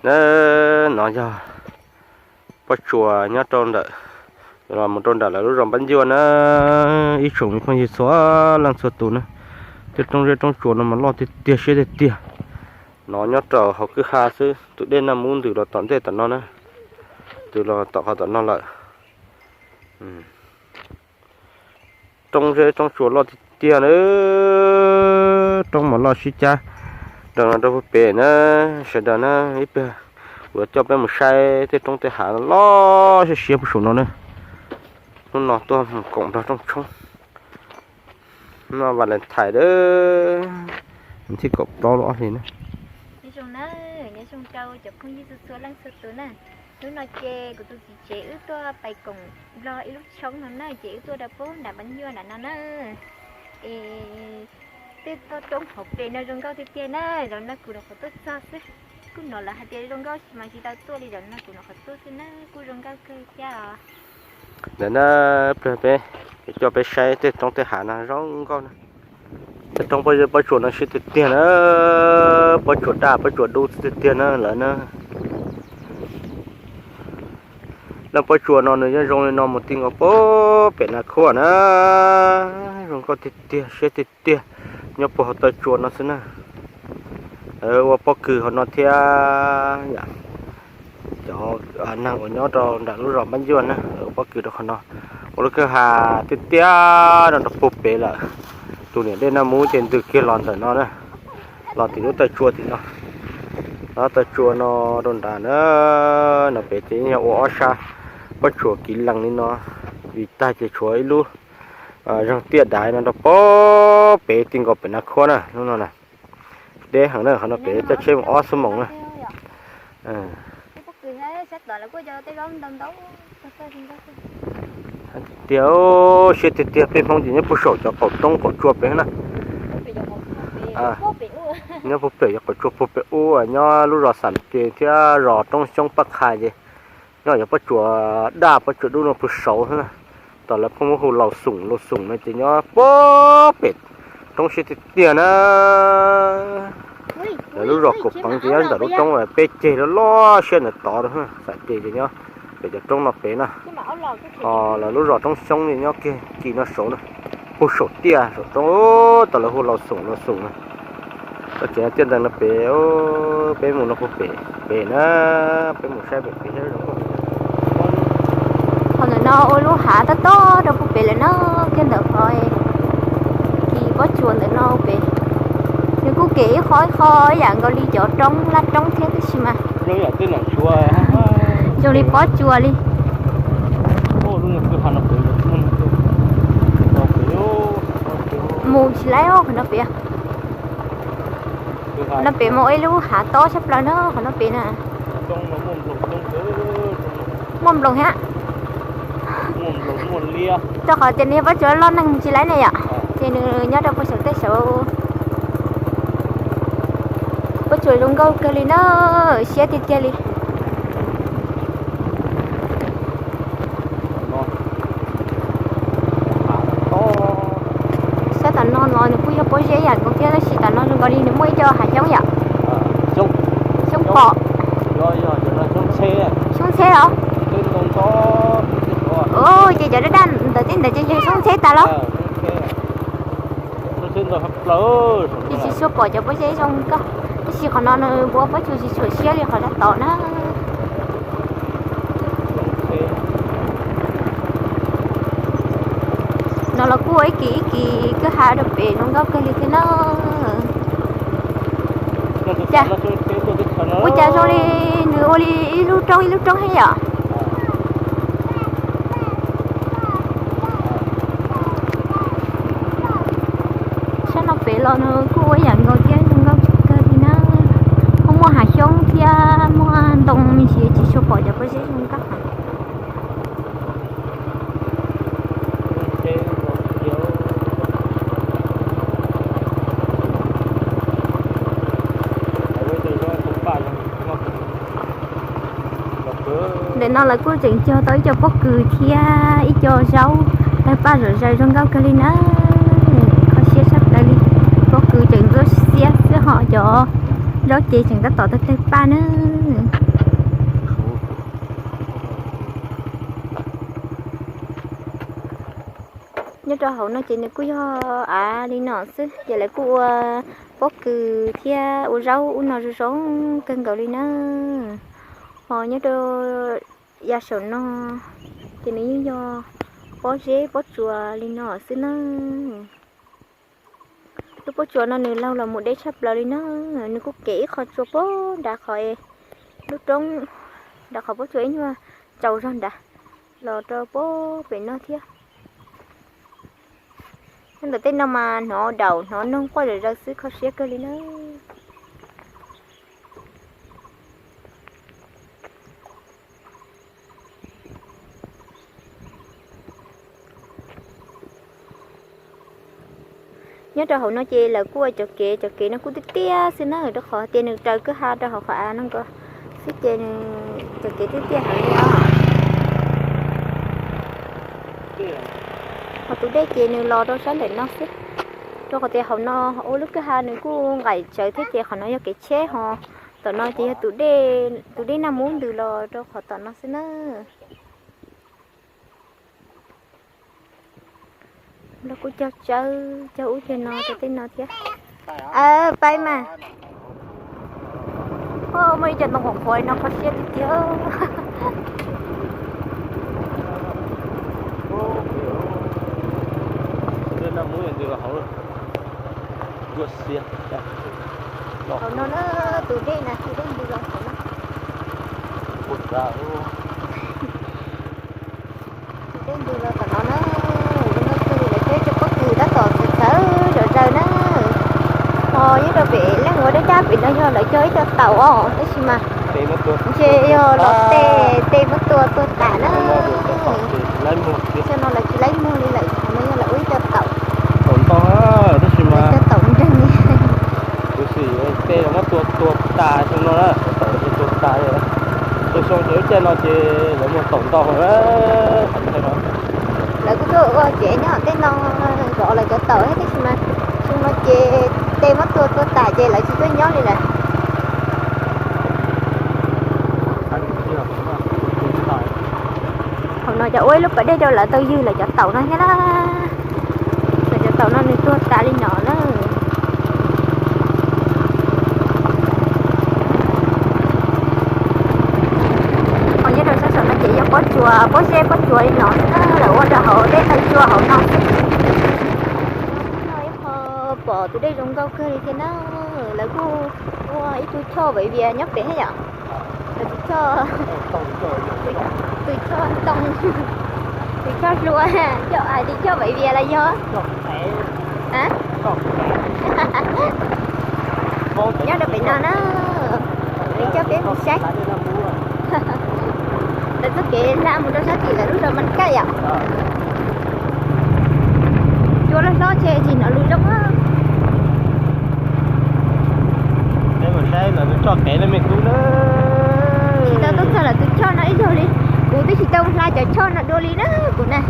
Na, no yog pob tsuas nyob rau ntawm, los mus rau ntawm lawv lub zos Npab Ncuaj na, ib tsoom me phooj ywg txhua leej txhua tus na, tej roob zeb roob tsuas no mas loj tiag tiag siab tiag tiag. No nyob rau hauv kwj ha xwb, tus dej Naj Mub ntws los tom ntej tom no na, ntws los tom qhov tom no lawm. Roob zeb roob tsuas loj tiag tiag na, roob mas loj sib cab rau no rau puag pem na, sawv daws na, ib pliag kuv yuav coj peb mus saib tej roob tej hav loj siab siab puag saum no na. Hnub no tuaj mus koom nrog rooj tshoob, hnub no Valentine na, thib kaum plaub lub ob hlis na. Nyob zoo na, nyob zoo rau cov phooj ywg txhua txhua leej txhua tus na. Hnub no ces kuv tus txiv tsev wb tuaj pais koom nrog ib lub tshoob no na, ces wb tuaj rau pem nram Npab Ncuaj nram no na. Es tej toj roob hauv pes no zoo nkauj tiag tiag na, zaum no kuv nyuam qhuav tuaj txog xwb. Kuj hnov lawv hais tias zoo nkauj mas tsis tau tuaj li, zaum no kuv nyuam qhuav tuaj xwb na, kuj zoo nkauj kawg thiab os. Ntawm na, pliag peb, coj peb saib tej roob tej hav no zoo nkauj na. Tej roob pob zeb pob tsuas no siab tiag tiag na, pob tsuas daj pob tsuas dub tiag tiag na lawm na. Leej pob tsuas no nws yeej zoo li no mus ti nkaus puag pem Nas Khuab na, zoo nkauj tiag tiag siab tiag tiag, nyob puag hauv taw tsua no xwb na. Ua pob kws hauv no thiab yom, cov neeg uas nyob rau nram lub zos Npab Ncuaj na, ua pob kws rau qhov no, ua lub kwj ha tiag tiag no rau puag pem lawm. Tus niam dej Naj Mub ces ntws kiag los ntawm no na, los tim lub taw tsua tim no. Lub taw tsua no rau nrad na, no pem ces yog ua ob sab pob tsuas kiv lees li no, vim tag ces tshuav ib lub zeeg tiaj dav no rau puag pem ti nkaus pem Nas Khuab na, lub no na. Deb heev na, qhov no pem coj tsheb mus ob xuab moos na. Tiag, siab tiag tiag, peb Hmoob ces nyob puag saum cov qaum roob qaum tsua pem na. Nyob puag pem cov qaum tsua puag pem ub, nyob lub zos Xam Ces thiab zos Roob Xyoob Paj Qha ces nyob cov pob tsuas daj pob tsuas dub no puag saud xwb na. Tom lawv pheej muab hu Laus Xoom, Laus Xoom no ces nyob puag pem roob siab tiag tiag na. Lawv lub zos Kaum Peev ces nyob ntawm lub roob peb ceg loj loj siab ntawm tod, Xam Ces ces nyob pem cov roob no pem na. Ho lawv lub zos Roob Xyoob ces nyob kiag kis no saud na, puag saum tiaj saum roob, tom lawv hu Laus Xoom, Laus Xoom na. Koj tseem tiaj ntees no pem, peb mus no puag pem pem na, peb mus saib pem pem saib zoo. Qhov ntawm no ua lub hav tob tob rau puag pem lawm na, thiab ntawm qhov kis pob tsuas ntawm no pem. Nws kuj kem ib qho ib qho ib yam nkaus li cov roob laj roob thiab tab sis mas zoo li pob tsuas li. Mus tsis laib qhov no pem. No pem mas ua ib lub hav tob tshaj plaws na qhov no pem na. Muaj nploos thiab. Rau qhov tias nws yog pob tsuas loj neeg mus tsis laib ne yom, ces nws nyob rau puag saum tej saud. Pob tsuas zoo nkauj kawg li na, siab tiag tiag li. Sab tom no los nws kuj yog pob zeb yam nkaus thiab tab sis tom no zoo nkaus li nws muaj ib co hav xyoob yom. Xyoob pom. Xyoob ntxhe los? Ces cov daj daj ntawd tej ntawd ces yog xyoob ntxhe tas los? Ces tsis tshua pom cov pob zeb zoo nkauj, tab sis qhov no nws ua pob tsuas tsis tshua siab li qhov sab tod na. No los kuj ua ib kis ib kis kwj ha rau pem zoo nkauj kawg li thiab na. Ua cas zoo li nws ua li ib lub roob ib lub roob thiab yom. Sab no pem los nws kuj ua ib yam nkaus thiab zoo nkauj kawg li na. Kuj muaj hav xyoob thiab muaj ntoo me ntsis tsis tshua pom cov pob zeb zoo nkauj. Ntawm no lawv kuj tseem cog tau ib co pob kws thiab ib co zaub tawg paj zom zaws zoo nkauj kawg li na. Kho siab tshaj plaws li, pob kws tseem ntxuab xiab xwb ho cov zaub ces tseem tab tom tawg tawg paj na. Nyob rau hauv no ces nws kuj yog av li no xwb, ces lawv kuj ua pob kws thiab ua zaub ub no zoo zoo kawg nkaus li na. Ho nyob rau yav saum no ces nws yeej yog pob zeb pob tsuas li no xwb na. Lub pob tsuas no nws laug los mus deb tshaj plaws li na. Nws kuj kev ib qho tsua puag nram qhov lub roob, nram qhov pob tsuas ib nyuag tsaus zog nrad los rau puag pem no thiab. Nyob ntawm tej no mas hnov daum hnov noog quaj zom zaws xwb, kho siab kawg li na. Nyob rau hauv no ces lawv kuj ua cov kev, cov kev no kuj tiaj tiaj xwb na, rau qhov tias nws raws kwj ha rau hauv qhov av no nkaus xwb ces nws cov kev tiaj tiaj heev li os. Ho tus dej ces nws los rau sab ntawm no xwb, rau qhov tias hauv no ua lub kwj ha nws kuj nqaim tsawv thiab ces qhov no yog kev tsheb ho tom no ces yog tus dej, tus dej Naj Mub ntws los rau qhov tom no xwb na. Los kuj cog tsawb cog ub cog no rau tej no thiab. Pais mas. Muaj ib co ntoo qhuav qhuav no kho siab tiag tiag. Hauv no na, tus dej na, tus dej ntws los hauv no. Tus dej ntws los tom no na, zoo nkauj kawg li, lawv cog cov pob kws tab tom txawv txawv zom zaws na. Ho nyob rau pem leej ua dab dab pem no yog lawv cog ib co taum os, tab sis mas ntshe yog los tes tes muab tua tuag tas na. Cov no lawv tsis laib muag li lawm, no yog lawv ua ib co taum. Taum ntau, tab sis mas cog taum nreeg li. Kuv xav tej muab tua tua tas xyoo no na, taum tua tas. Xyoo xyoo ces lub caij no ces lawv muag taum ntau heev na. Lawv kuj tuaj ua kev nyob tej no zov lawv cov taum thiab, tab sis mas xyoo no ces tej muab tua tua tas ces lawv tsis tuaj nyob li lawm. Hauv no cov ua ib lub pas dej rau lawv tau ywg lawv cov taum no thiab na. Lawv cov taum no nws tuag tas li no na. Ho nyob rau sab saum no ces yog pob tsuas, pob zeb pob tsuas li no xwb na, lawv ua rau hauv dej tawg tsua hauv no xwb. Ib qho pom tus dej zoo nkauj kawg li thiab na, lawv kuj ua ib tug choj vaiv vias nyob pem thiab yom. Lawv tus choj, tus choj ntoo, tus choj hlua, choj hais tias choj vaiv vias los yog. Nyob rau pem no na, nws coj peb mus saib. Lawv txoj kev hla mus rau sab tim lawv lub zos Mas Kaij yom. Cua loj hlob ces tsis hnov lus zoo. Peb mus saib lawv tus choj kev na me tub na. Tsis tau tuaj txog lawv tus choj no ib zaug li. Kuv twb tsis tau hla cov choj no dua li na kuv na.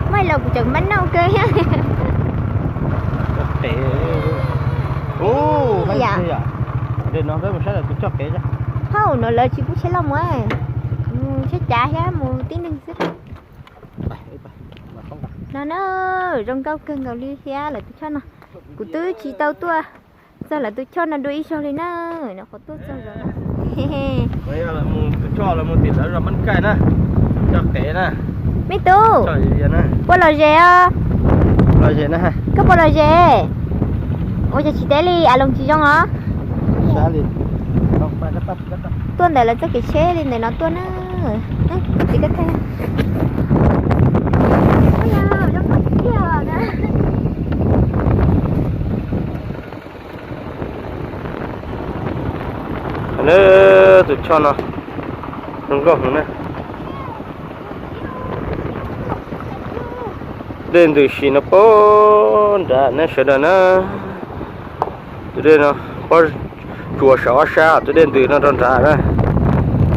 Muaj ib los kuv tseem mab nauj kawg thiab. Ua, no peb mus saib lawv tus choj kev. Hauj, no lawv tsis pub tsheb loj mus, mus tsheb cav thiab mus tib neeg xwb. No na, zoo nkauj kawg nkaus li thiab lawv tus choj no. Kuv twb tsis tau tuaj txog lawv tus choj no dua ib zaug li na. No qhov tuaj txog zos no. Tus choj los mus tim lawv zos Mab Kaij na, choj kev na. Me tub, puas lom zem os? Lom zem na. Koj puas lom zem? Ua cas tsis teb li, a loos tsis zoo os. Tuaj ntawm lawv txoj kev tsheb li ntawm no tuaj na. Txiv koj thaij. Tus choj no zoo nkauj heev na. Dej ntws si no puag nrad na sawv daws na. Tus dej no, pob tsuas saum ob sab, tus dej ntws no rau nrad na.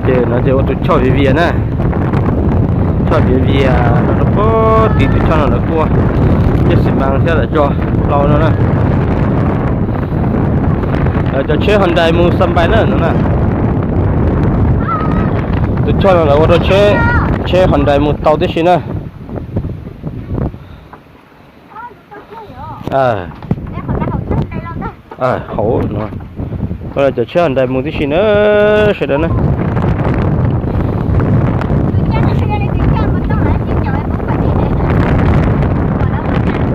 Ces no ces ua tus choj viv vias na. Choj viv vias no rau puag tid, tus choj no lawv kuj ua coj xi mas thiab lawv tso hlau no na. Lawv cov tsheb Hyundai mus Xas Npais na no na. Tus choj no lawv ua rau tsheb, tsheb Hyundai mus tau tib si na. Hauv no, cov tsheb Hyundai mus tib si na, sawv daws na.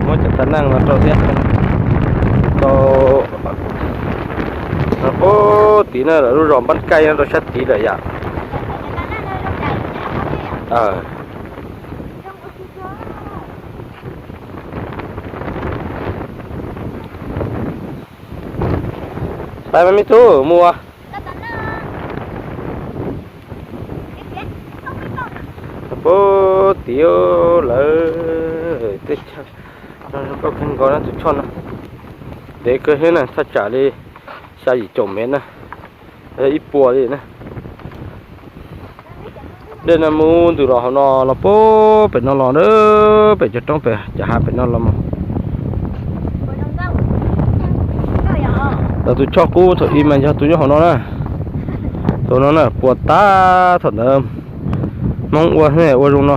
Muab cov txiv neej no rau thiab. Tau, puag tim no lawm, lub zos Npab Kaij no rau sab tid lawm yom. Pais mas me tub mus. Puag tim lawm, teb chaws no zoo nkauj kawg nkaus na, tus choj no ntev kawg thiab na, thaj tsam li xya yim caum mev na, yog ib puas li na. Dej no mus ntws los hauv no los puag pem no los na, pem cov roob pem cov hav pem no los mus. Lawv tus choj qub thaum ub mas yog tus nyob hauv no na, tus no na puas tas thaum ntawd Hmoob ua ua zoo no,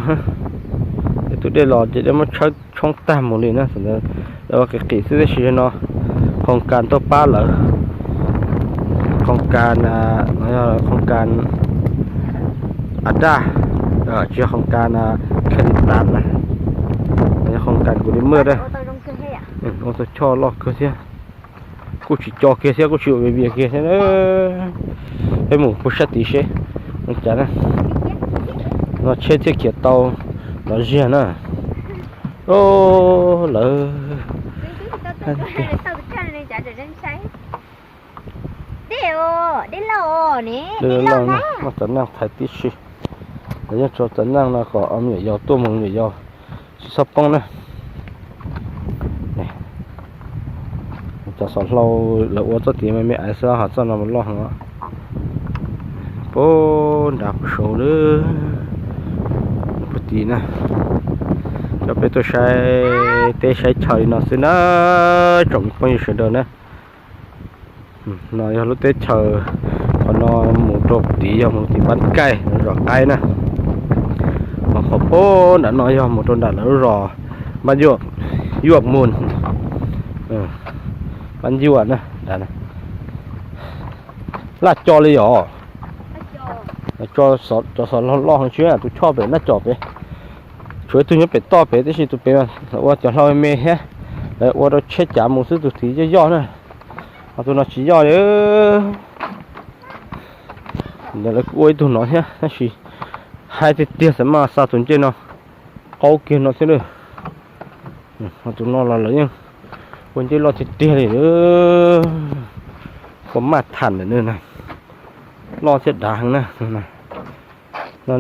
tus dej los ces dej muab tshawb tshoob tag mus li na, thaum ntawd lawv ua qis qis xwb tab sis no khoo kas tuaj pab lawv, khoo kas, khoo kas a daj, tsis yog khoo kas khe li tas na, yog khoo kas kuv li muaj daj, ua tau choj loj kawg thiab. Kuj tsis co kiag thiab, kuj tsis ua vias vias kiag thiab. Peb mus puag sab tid seb cas na, no tsheb thiaj khiav tau los ziag na. Lawv muaj txav neej thaiv tib si, lawv yeej tso txav neej no kom me nyuam yaus tuaj mus me nyuam yaus tsis txhob poob na. Cov xov hlau lawv ua txoj tid me me aiv xwb, ho txoj no mas loj heev. Puag nrad puag saud lawm, puag tid na. Coj peb tuaj saib teb saib chaw li no xwb na, tsoom phooj ywg sawv daws na. No yog lub teb chaws, qhov no mus rau tid yog mus tim Npab Kaij zos qaib na. Ho qhov puag nram no yog mus rau nram lawv lub zos Npab Yuaj, Yuaj Mus, Npab Yuaj na. Laj co li os. Cov xov loj loj heev, tsis tus choj pem Naj Cos pem, tshuav ib tug nyob pem toj pem, tab sis tus pem ua cov hlau me me thiab, lawv ua rau tsheb cav mus xwb, tus tid yoj yoj na. Ho tus no tsis yoj li. Ntawd lawv kuj ua ib tug no thiab tab sis haib tiag tiag, xav mas xa tus ncej no qaub kiag no thiab lawm. Ho tus no los lawv yeej ua ncej loj tiag tiag li, ua maj tham ntawm no na, loj thiab dav heev na. No,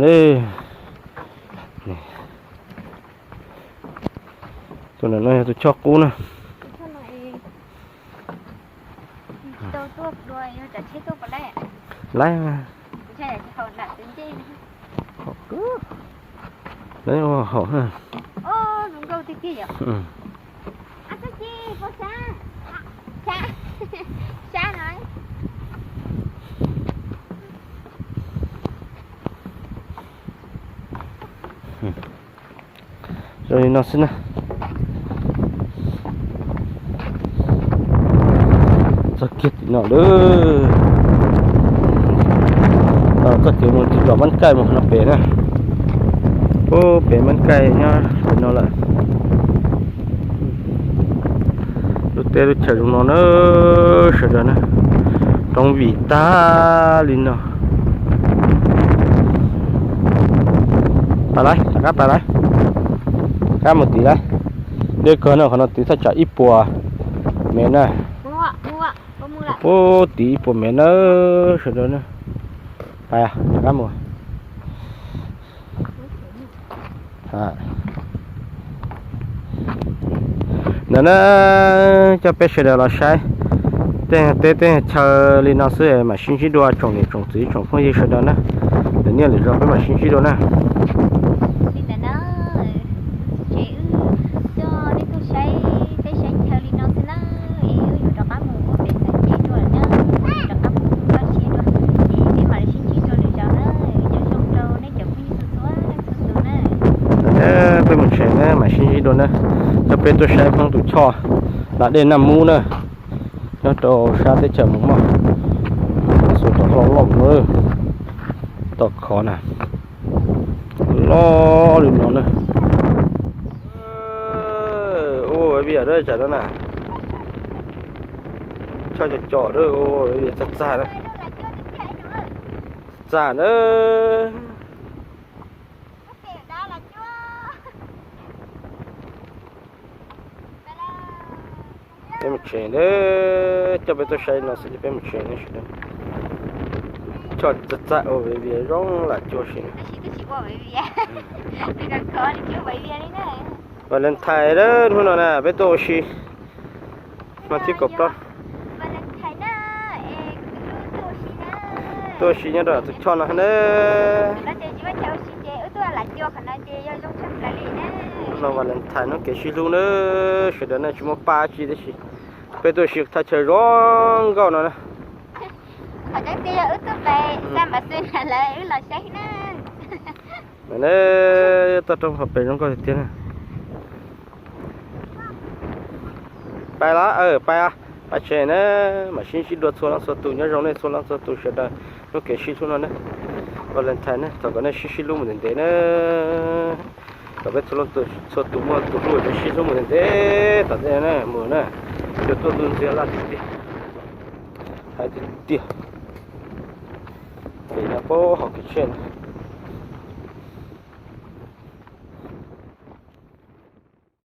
tus no yog tus choj qub na. Lawv, lawv ua hauv na. Zoo li no xwb na. Txog kiag tim no lawm. Txoj kev mus tim zos Npab Kaij mus no pem na. Ub, pem Npab Kaij nyob pem no lawm. Lub teb lub chaw zoo no na, sawv daws na, roob vim tag li no. Pais lawm, rov qab pais lawm, rov qab mus tid lawm. Deb kawg no, qhov no tid thaj tsam ib puas mev na. Puag tid ib puas mev na, sawv daws na. Pais, rov qab mus. Ntawd na, coj peb sawv daws los saib tej teb tej chaw li no xwb, mam sib ntsib dua tsoom niam tsoom txiv tsoom phooj ywg sawv daws na. Lwm niaj lwm zaus peb mam sib ntsib dua na. Li ntawd na, ces wb coj nej tuaj saib teb saib chaw li no xwb na, es wb yuav rov qab mus ua pem txoj kev dua lawm na, rov qab mus ua si dua, es peb mam li sib ntsib dua lwm zaus na, nyob zoo rau nej cov phooj ywg txhua txhua tus na. Peb mus tsev na, mam sib ntsib dua na, coj peb tuaj saib Hmoob tus choj. Dej Naj Mub na, nyob rau sab teb chaws Mus Moj, xuas rau hlo loj no, tom khov na, loj li no na. Ua vias rau tsam no na, choj cov cov rau vias txag txag na, txag na. Peb mus tsev na, coj peb tuaj saib no xwb ces peb mus tsev na sawv daws. Choj txag txag ua vias zoo lam cua si. Valentine na, hnub no na peb tuaj ua si. Hmo thib kaum plaub. Tuaj ua si nyob rau tus choj no na. Hnub no Valentine hnub kev sib hlub na, sawv daws na tsis muaj pab tsi tab sis peb tuaj ua si thaj chaw zoo nkauj no na. Toj roob hauv pes zoo nkauj tiag tiag na. Pais los, pais, pais tsev na, mam sib ntsib dua txhua leej txhua tus, nyob zoo nej txhua leej txhua tus sawv daws. Hnub kev sib hlub no na, Valentine na, thov kom nej sib sib hlub mus ntev ntev na. Kom peb txhua tus muaj tus hlub sib hlub mus ntev ntev tom ntej na, mus na. Cua tuaj ntuj ntxiag laj tiag tiag, hais tiag tiag. Pem no pab hauv kev tsheb na.